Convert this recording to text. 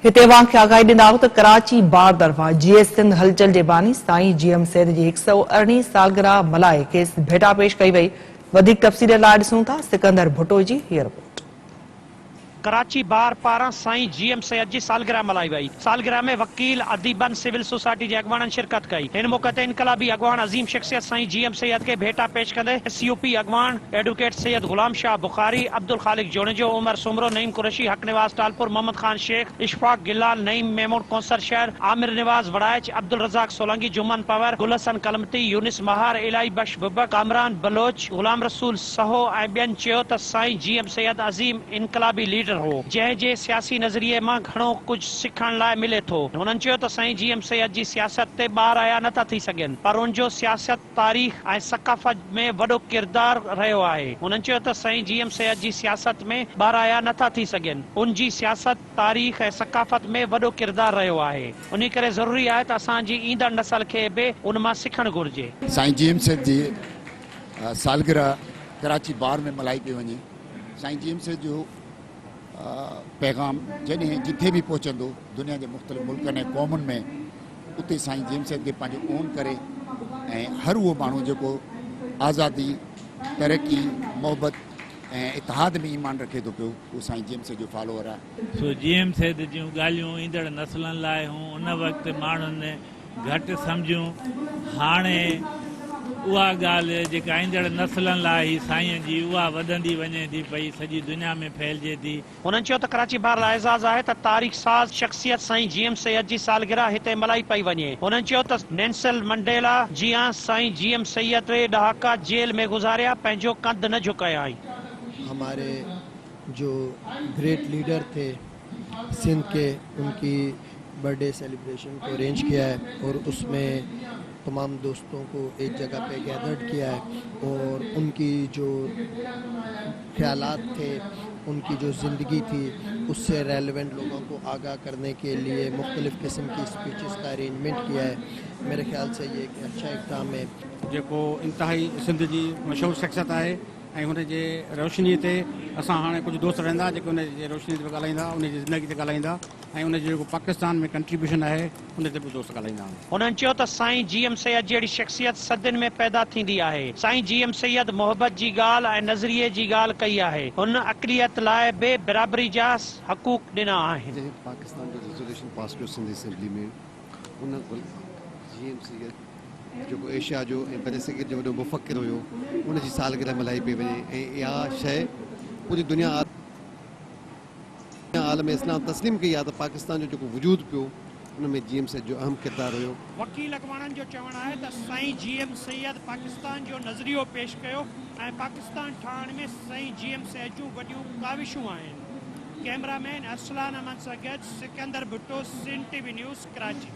هتي اوهان کي آگاهي ڏيندا آهيون ته ڪراچي بار طرفان جيئي سنڌ هلچل جي باني سائين جي ايم سيد جي هڪ سئو ارڙهين سالگرهه ملهائي کيس ڀيٽا پيش ڪئي وئي. وڌيڪ تفصيل لاء ڏسون ٿا سڪندر ڀٽو جي هيء رپورٽ. ڪراچي بار پاران سائين جي ايم سيد جي سالگرهه ملهائي وئي. سالگرهه ۾ وڪيل، اديبن، سول سوسائٽي جي اڳواڻن شرڪت ڪئي. هن موقعي تي انقلابي اڳواڻ عظيم شخصيت سائين جي ايم سيد کي ڀيٽا پيش ڪندي ايس يو پي اڳواڻ ايڊووڪيٽ سيد غلام شاهه بخاري، عبدالخالق جوڻيجو، عمر سومرو، نعيم قريشي، حق نواز ٽالپر، محمد خان شيخ، اشفاق گلال، نعيم ميمڻ، ڪوثر شهر، عامر نواز وڙائچ، عبدالرزاق سولنگي، جمن پنور، گل حسن ڪلمتي، يونس مهار، الاهي بخش ببڪ، ڪامران بلوچ، غلام رسول سهو ۽ ٻين چيو ته سائين جي ايم سيد عظيم انقلابي ليڊر هو، جنهن جي سياسي نظريي مان گهڻو ڪجهه سکڻ لاء ملي ٿو. هنن چيو ته سائين جي ايم سيد جي سياست تي ٻه رايا نه ٿا ٿي سگهن پر ان جو سياست، تاريخ ۽ ثقافت ۾ وڏو ڪردار رهيو آهي. هنن چيو ته سائين جي ايم سيد جي سياست ۾ ٻه رايا نه ٿا ٿي سگهن، ان جي سياست، تاريخ ۽ ثقافت ۾ وڏو ڪردار رهيو آهي، انهي ڪري ضروري آهي ته اسان جي ايندڙ نسل کي به ان مان سکڻ گهرجي. سائين جي ايم سيد جي سالگرهه ڪراچي بار ۾ ملهائي پئي وڃي. سائين جي ايم سيد جو پيغام جڏهن جٿي به پهچندو دنيا جي مختلف ملڪن ۽ قومن ۾ اتي سائين جي ايم سيد کي پنهنجو اون ڪري ۽ هر اهو ماڻهو جيڪو آزادي، ترقي، محبت ۽ اتحاد ۾ ايمان رکي ٿو پيو اهو سائين جي ايم سيد جو فالوور آهي. سو جي ايم سيد جون ڳالهيون ايندڙ نسلن لاء هون ان وقت ماڻهن گهٽ سمجهيون هاڻي اها ڳالهه جيڪا ايندڙ نسلن لاء هئي سائين جي اها وڌندي وڃي ٿي پئي سڄي دنيا ۾ ڦهلجي ٿي. هنن چيو ته ڪراچي بار لاء اعزاز آهي ته تاريخ ساز شخصيت سائين جي ايم سيد جي سالگرهه هتي ملهائي پئي وڃي. هنن چيو ته نينسل منڊيلا جيان سائين جي ايم سيد ٽي ڏهاڪا جيل ۾ گذاريا پنهنجو ڪنڌ نه جهڪايائين. هماري جو گريٽ ليڊر ٿي سنڌ ڪي ان ڪي برٿ ڊي سيليبريشن ڪو ارينج ڪيا هي اور اس ۾ تمام دوستون ڪو ايڪ جگه پي گيدرڊ ڪيا هي اور ان ڪي جو خيالات ٿي ان ڪي جو زندگي ٿي اس سي ريليونٽ لوگون ڪو آگاه ڪرني ڪي ليي مختلف قسم ڪي اسپيچز ڪا ارينجمينٽ ڪيا هي ميري خيال سي يي ايڪ اڇا اقدام هي. جيڪو انتهائي سنڌ جي مشهور شخصيت آهي ۽ هن جي روشني تي اسان هاڻي ڪجهه دوست رهندا جيڪي ان جي روشني تي به ڳالهائيندا ان جي زندگي تي ڳالهائيندا ۽ ان جو جيڪو پاڪستان ۾ ڪنٽريبيوشن آهي ان تي به دوست ڳالهائيندا. هنن چيو ته سائين جي ايم سيد جهڙي شخصيت صدين ۾ پيدا ٿيندي آهي. سائين جي ايم سيد محبت جي ڳالهه ۽ نظريي جي ڳالهه ڪئي آهي. هن اقليت لاء به برابري جا حقوق ڏنا آهن. جنهن پاڪستان جو ريزوليوشن پاس ڪيو سنڌ اسيمبلي ۾ ان جي ايم سيد جيڪو ايشيا جو ۽ برصغير جو وڏو مفڪر هيو ان جي سالگرهه ملهائي پئي وڃي ۽ اها شيء پوري دنيا عالم اسلام تسليم ڪئي آهي ته پاڪستان جو جيڪو وجود پيو ان ۾ جي ايم سيد جو اهم ڪردار هيو. وڪيل اڳواڻن جو چوڻ آهي ته سائين جي ايم سيد پاڪستان جو نظريو پيش ڪيو ۽ پاڪستان ٺاهڻ ۾ سائين جي ايم سيد جون وڏيون ڪاوشون آهن. ڪئميرا مين ارسلان احمد سان گڏ Sikandar Bhutto, Sindh T V news, Karachi.